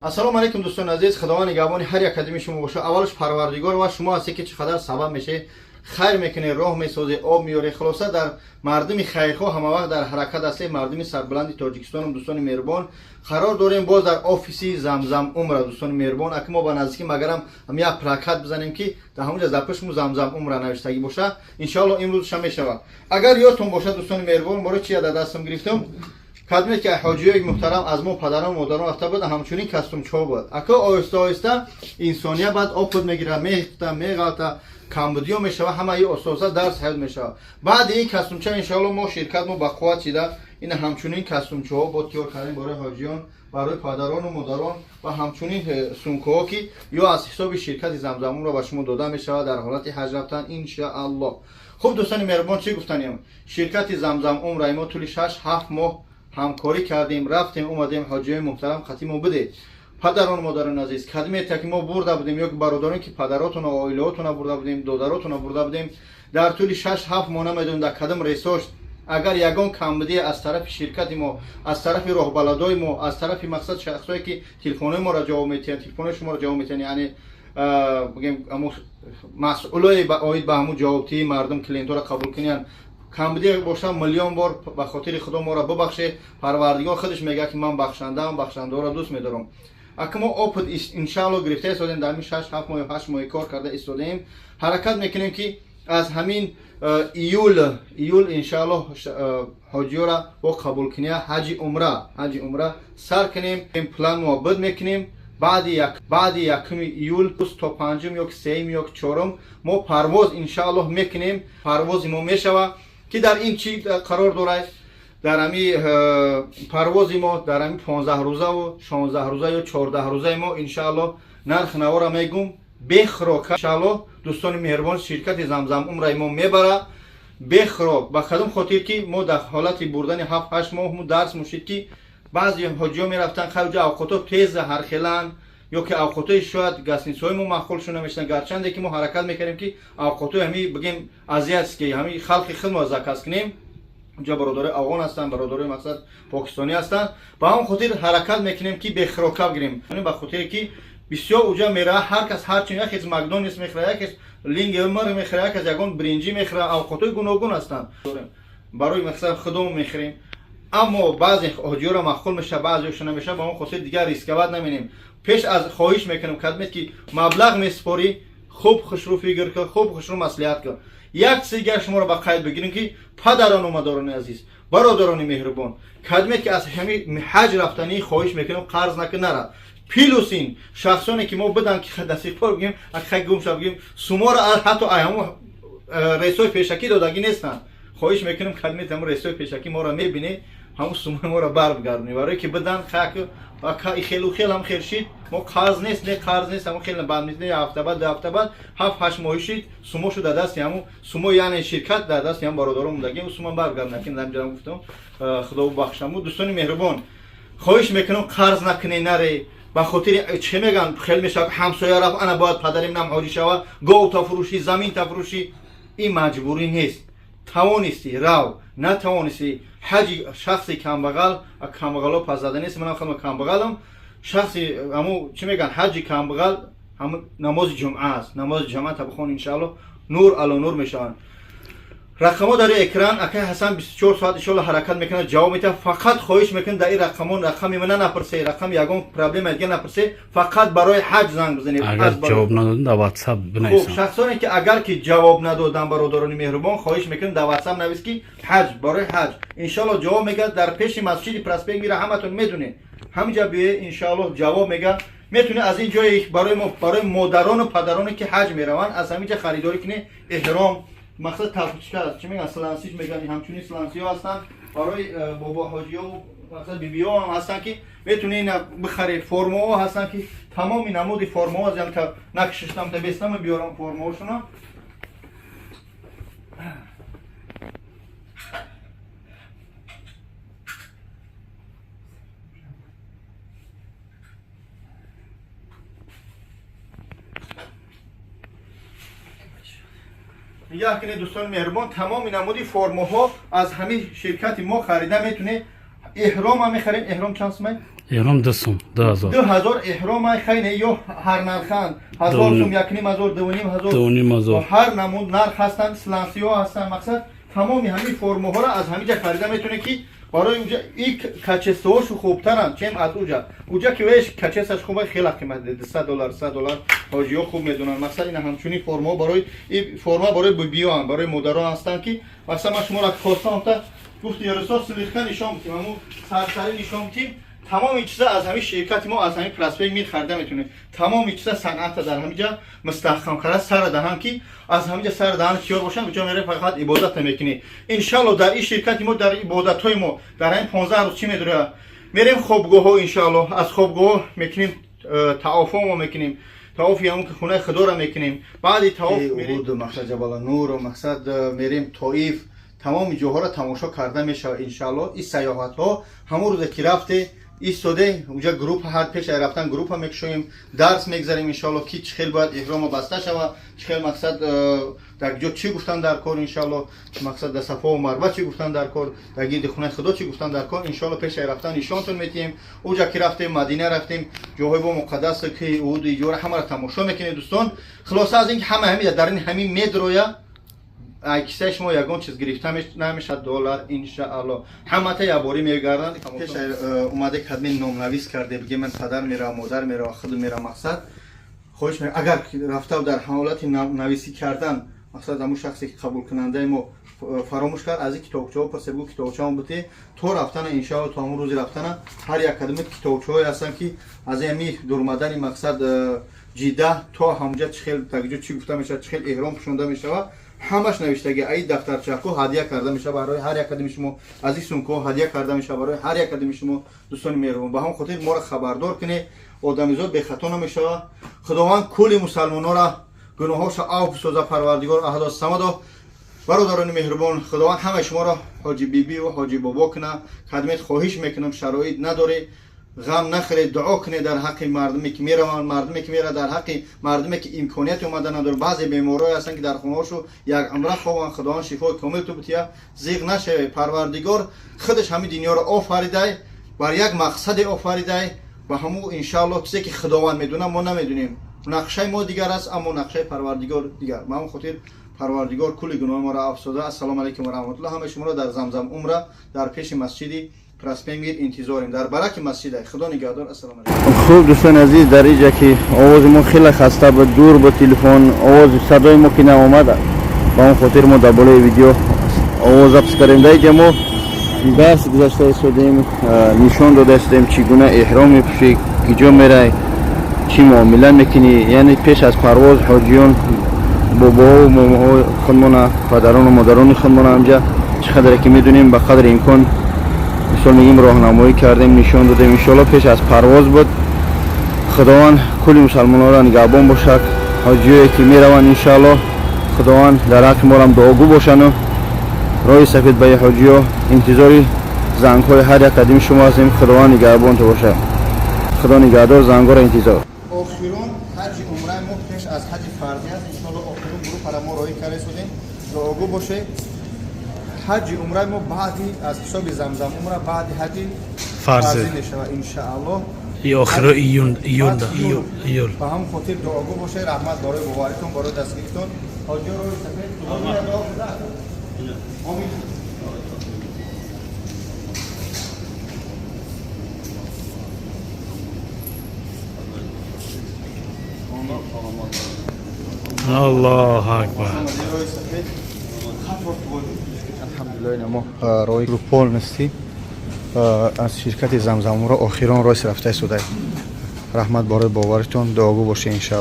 Ассалому алайкум, дӯстони азиз. Худованд нигаҳбони ҳар як қадами шумо боша. Аввалаш Парвардигор ва шумо ҳастед, ки чӣ қадар сабаб мешавед, хайр мекунед, роҳ месозед, об меёред. Хулоса, дар мардуми хайрхоҳ ҳамавақт дар ҳаракат ҳастед, мардуми сарбуланди Тоҷикистонам. Дӯстони меҳрубон, қарор дорем боз дар офиси Замзам Умра. Дӯстони меҳрубон, аки мо ба наздикӣ магарам ҳам як плакат бизанем, ки дар ҳамонҷа дар пушму Замзам Умра навиштагӣ боша. Иншоалло, имрӯзша мешавад. Агар ёдтон бошад, дӯстони меҳрубон, боро чи дар дастам гирифтам, кадме ки ҳоҷиёи муҳтарам аз мо падарон, модарон рафта буд, ҳамчунин костюмчаҳо буд. Ака, оҳиста оҳиста инсония баъд опыт мегирад, мехта, меғалта, камбудиё мешава, ҳамаи оста дарс ҳаёт мешава. Баъди ин костюмча, иншоалло, мо ширкат мо ба қувват шида, ин ҳамчунин костюмчаҳо бо тиёр кардем барои ҳоҷиён, барои падарону модарон ва ҳамчунин сумкаҳо, ки ё аз ҳисоби ширкати Замзамумро ба шумо дода мешавад дар ҳолати ҳаҷ рафтан, иншааллоҳ. Хуб, дӯстони меҳрубон, чӣ гуфтанем? Ширкати Замзам Умраи мо тӯли 6-7 моҳ ҳамкорӣ кардем, рафтем, омадем. Ҳоҷиёи муҳтарам, қатӣ мо будед. Падарон, модарони азиз, кадмете ки мо бурда будем ё бародарон, ки падаротона, оилаотона бурда будем, додаротона бурда будем, дар тӯли 6-7 моҳ намедонем дар кадом рейсош агар ягон камбудие аз тарафи ширкати мо, аз тарафи роҳбаладои мо, аз тарафи мақсад шахсое ки телефонҳои моро ҷавоб метиҳанд, телефонҳои шуморо ҷавоб метиҳанд, яъне бигем, масъулое оид ба ҳамун ҷавобдиҳии мардум, клиентҳоро қабул куниянд, камбудие боша, миллион бор ба хотири Худо моро бубахшед. Парвардигор худаш мегӯяд, ки ман бахшандаам, бахшандаҳоро дӯст медорам. Ака, мо опыт, иншаалло, гирифта истодем. Дар ҳамин 6-7 моҳ, 8 моҳи кор карда истодаем. Ҳаракат мекунем, ки аз ҳамин июл, иншаалло, ҳоҷиёра бо қабулкуния ҳаҷи умра сар кунем. План муаббад мекунем. Баъди 1 июл то панҷум ё сеюм ё чорум мо парвоз, иншааллоҳ, мекунем. Парвози мо мешава, ки дар ин чӣ қарор дорад? Дар ҳами парвози мо, дар ҳами 15 рӯзаву 16 рӯза ё 14 рӯзаи мо, иншааллоҳ, нарх навора мегум, бехӯрок. Иншааллоҳ, дӯстони меҳрубон, ширкати Замзам Умраи мо мебара бехӯрок. Ба кадом хотир ки мо дар ҳолати бурдани 7-8 моҳ мо дарс мушид, ки баъзе ҳоҷиҳо мерафтанд, хайҷа авқотҳо теза, ҳархеланд, ё ки авқотҳои шояд гостиницаҳои мо маъқулшон намешаванд. Гарчанде ки мо ҳаракат мекардем, ки авқотҳои ҳами, бигем, азиатский, ҳами халқи худмо заказ кунем. Унҷа бародарои афғон ҳастанд, бародарои мақсад покистонӣ ҳастанд. Ба ҳамон хотир ҳаракат мекунем, ки бехӯрока бигирем, ба хотире ки бисёр уҷа мерава, ҳар кас ҳарчин: якес Макдональдс мехӯра, якес лингмр мехӯра, якес ягон бринҷӣ мехӯра. Авқотҳои гуногун ҳастанд. Барои мақсад худомо мехӯрем, аммо баъзе ҳоҷиёро маъқул мешавад, баъзеошо намешавад. Ба он хотир дигар рисковать наменем. Пеш аз хоҳиш мекунем, кадмет ки маблағ месупорӣ, хуб хушрӯ фикр кун, хуб хушрӯ маслиҳат кун. Як чизи дигар шуморо ба қайд бигирем, ки падарону модарони азиз, бародарони меҳрубон, кадмет ки аз ҳами ҳаҷ рафтанӣ, хоҳиш мекунем, қарз накун, нара. Плюс ин шахсоне ки мо бидан, ки дастиқпор бигем, хай гум ша, бигем, суморо ҳатто ҳамо рейсҳои пешакӣ додагӣ нестанд. Хоҳиш мекунем, кадмет ҳамо рейсҳои пешакӣ моро мебинед, ҳамун сумои моро барбигардонед, барое ки бидан хелу хел ҳам хел шид. Мо қарз нест, не, қарз нест. Ҳамун хел баъд не, ҳафта баъд, 2 ҳафта баъд, 7-8 моҳи шид, сумо шуд дар дасти ҳамун сумо, яъне ширкат дар дасти ҳамун бародарон мондагӣ. Сума баргардонад, ки дар гуфтам, Худо бахшаму. Дӯстони меҳрубон, хоҳиш мекунам, қарз накунед, наре. Ба хотири чӣ мегӯянд, хел мешавад: ҳамсоя рафт, ана бояд падарим нам ҳоҷӣ шава, гов тафурӯшӣ, замин тафурӯшӣ. Ин маҷбурӣ нест. Тавонистӣ, рав, натавонистӣ, ҳаҷи шахси камбағал камбағало пас зада нест. Манам худам камбағалам. Шахси ҳаму чӣ мегӯянд, ҳаҷи камбағал ҳаму намози ҷумъа аст. Намози ҷумъа та бихон, иншаалло, нур ало нур мешаванд. Рақамҳо дар экран. Акай Ҳасан 24 соат, иншоалло, ҳаракат мекунад, ҷавоб медиҳад. Фақат хоҳиш мекунад, дар ин рақамон рақами мана напурсе, рақами ягон проблема дига напурсе, фақат барои ҳаҷ занг бизанед. Агар ҷавоб надодам, дар WhatsApp бинависам. Хуб, шахсоне ки агар ки ҷавоб надодам, бародарони меҳрубон, хоҳиш мекунем, дар WhatsApp навис, ки ҳаҷ, барои ҳаҷ. Иншоалло, ҷавоб мегӯяд. Дар пеши масҷиди Проспект Мира, ҳаматон медонед, ҳаминҷа биёед, иншоалло, ҷавоб мегӯяд. Метавонед аз ин ҷое барои мо, барои модарону падароне ки ҳаҷ мераванд, аз ҳамин ҷа харидорӣ кунед. Эҳром, мақсад тапочка аст, чӣ мегӯянд, сланциш мегӯянд, ҳамчунин сланциҳо ҳастанд барои бобо ҳоҷиёву мақсад бибиҳо ҳам ҳастанд, ки метавонед ина бихаред. Формаҳо ҳастанд, ки тамоми намуди формаҳо аз ям накшиштам, та бестама биёрам формаҳошуна. Нигоҳ кунед, дӯстони меҳрубон, тамоми намуди формаҳо аз ҳамин ширкати мо харида метунед. Эҳром ҳам мехарем. Эҳром чанд сумай? Эҳром 2 сум, 2000. 2000 эҳром ай хайне ё ҳар нарханд. 1000 сум, 1500, 2500. 2500. Ҳар намуд нарх ҳастанд, слансиҳо ҳастанд. Мақсад, тамоми ҳамин формаҳоро аз ҳамиҷа харида метавонед, ки барои уҷа и качествоҳошу хубтаранд, чем аз уҷа. Уҷа ки веш качестваш хуба, хела қимат, 200 доллар, 100 доллар. Ҳоҷиҳо хуб медонанд. Мақсад, ина ҳамчунин формаҳо барои и форма барои бибиёам, барои модарон ҳастанд, ки мақсад, ман шуморо хостам та гуфти ярусо слегка нишон битим, ҳамун сарсарӣ нишон битим. Тамоми чиза аз ҳамин ширкати мо, аз ҳамин Проспект Мир харида метавонед. Тамоми чиза санъата дар ҳамиҷа мустаҳкам карда сара даҳан, ки аз ҳамиҷа сара даҳан тиёр бошанд. Уҷа мере, фақат ибодата мекунӣ. Иншалло, дар ин ширкати мо, дар ибодатҳои мо дар ҳамин 15 рӯз чӣ медоря? Мерем хобгоҳҳо, иншалло, аз хобгоҳҳо мекунем, таофҳо мо мекунем, таофи ҳамон ки хонаи худоро мекунем. Баъди таоф мерем мақсад Ҷабала Нур, мақсад, мерем Тоиф, тамоми ҷоҳоро тамошо карда мешавад, иншалло. Ин саёҳатҳо ҳамон рӯзе ки рафте истоде, уҷа группа, ҳар пеш ай рафтан группа мекушоем, дарс мегзарем, иншалло, ки чӣ хел бояд эҳромо баста шава, чӣ хел, мақсад, дар ҷо чӣ гуфтан дар кор, иншалло, мақсад, дар Сафову Марва чӣ гуфтан дар кор, дар гирди хонаи худо чӣ гуфтан дар кор, иншалло, пеш ай рафтан нишонтон метиҳем. Уҷа ки рафтем, Мадина рафтем, ҷоҳои бо муқаддас, ки уд иҷора, ҳамаро тамошо мекунед, дӯстон. Хулоса, аз ин ки ҳама ҳамида дар ин ҳамин медроя, ай кисаи шумо ягон чиз гирифта намешад, доллар, иншаалло, ҳамата яборӣ мегарданд. Пеш омаде кадми номнавис карде, биге ман падар меравам, модар мерава, худ меравам. Мақсад, хоҳиш, агар рафта дар ҳолати нависӣ кардан, мақсад, ҳамун шахсе ки қабулкунандаи мо фаромӯш кард, аз ин китобчаҳо пурсе, бигӯ китобчаам бите то рафтана, иншаалло, то ҳамун рӯзи рафтана ҳар як кадами китобчаҳое ҳастанд, ки аз ҳами дурмадани, мақсад, Ҷида то ҳамуҷа чӣ хел, дар ҷо чӣ гуфта мешавад, чӣ хел эҳром пӯшонда мешавад, ҳамаш навиштаги. Аи дафтарчаҳо ҳадя карда мешавад барои ҳар як кадами шумо, аз ин сумкаҳо ҳадя карда мешавад барои ҳар як кадами шумо, дӯстони меҳрубон. Ба ҳамон хотир моро хабардор кунед. Одамизод бехато намешавад. Худованд кулли мусалмонора гуноҳҳоша авф соза, Парвардигор аҳдо самадо. Бародарони меҳрубон, Худованд ҳамаи шуморо ҳоҷи бибиву ҳоҷи бобо куна. Кадмет хоҳиш мекунам, шароит надоред, ғам нахӯред, дуо кунед дар ҳаққи мардуме ки мераванд, мардуме ки меравад, дар ҳаққи мардуме ки имконияти омада надорад. Баъзе беморое ҳастанд, ки дар хонаҳошу як умра хобанд. Худованд шифои комил ту бития, зиғ нашавед. Парвардигор худаш ҳамин дунёро офаридай, бар як мақсаде офаридай. Ба ҳамун, иншаалло, чизе ки Худованд медонад, мо намедонем. Нақшаи мо дигар аст, аммо нақшаи Парвардигор дигар. Ба ҳамон хотир Парвардигор кулли гуноҳи моро афв соза. Ассалому алайкум ва раҳматуллоҳ. Ҳамаи шуморо дар Замзам умра дар пеши масҷиди Проспект Мир интизорем, дар бараки масҷида. Худо нигаҳдор, ассалому алайкум. Хуб, дӯстони азиз, дар иҷа ки овози мо хеле хаста буд, дур буд телефон, овози садои мо ки наомад, ба он хотир мо дар болои видео овоз запис кардем. Дар иҷа мо дарс гузашта истодем, нишон дода истодем, чӣ гуна эҳром мепӯшӣ, киҷо мерай, чӣ муомила мекунӣ, яъне пеш аз парвоз ҳоҷиён, бобоҳо, момоҳо худмона, падарону модарони худмона ҳамҷа чӣ қадре ки медонем, ба қадри имкон, мисол мегим, роҳнамоӣ кардем, нишон додем, иншоалло. Пеш аз парвоз буд. Худованд кулли мусалмононро нигаҳбон бошад. Ҳоҷиёе ки мераванд, иншоалло, Худованд дар ҳаққи морам дуогӯ бошану роҳи сафед баи ҳоҷиё. Интизори зангҳои ҳар як қадими шумо ҳастем. Худованд нигаҳбонто бошад. Худо нигаҳдор, зангҳоро интизор. Охирон ҳаҷи умраи мо пеш аз ҳаҷи фарзӣ аст, иншоалло. Охирон группара мо роҳӣ карда истодем, дуогӯ бошед. Ҳаҷи умраи мо баъди аз ҳисоби Замзам умра баъди ҳаҷи фарзӣ мешавад, иншаалло. И охиро июн, июнда, июл. Ба ҳамон хотир дуогӯ бошед. Раҳмат барои боваритон, барои дастгиритон. Ҳоҷиё, роҳи сафед. Дуо куда. Омин. Аллоҳу акбар. Алҳамдулилла, мо роҳи полностью аз ширкати Замзамуро охирон рост рафта истодаем. Раҳмат барои боваритон, дуогӯ бошед, иншаалло.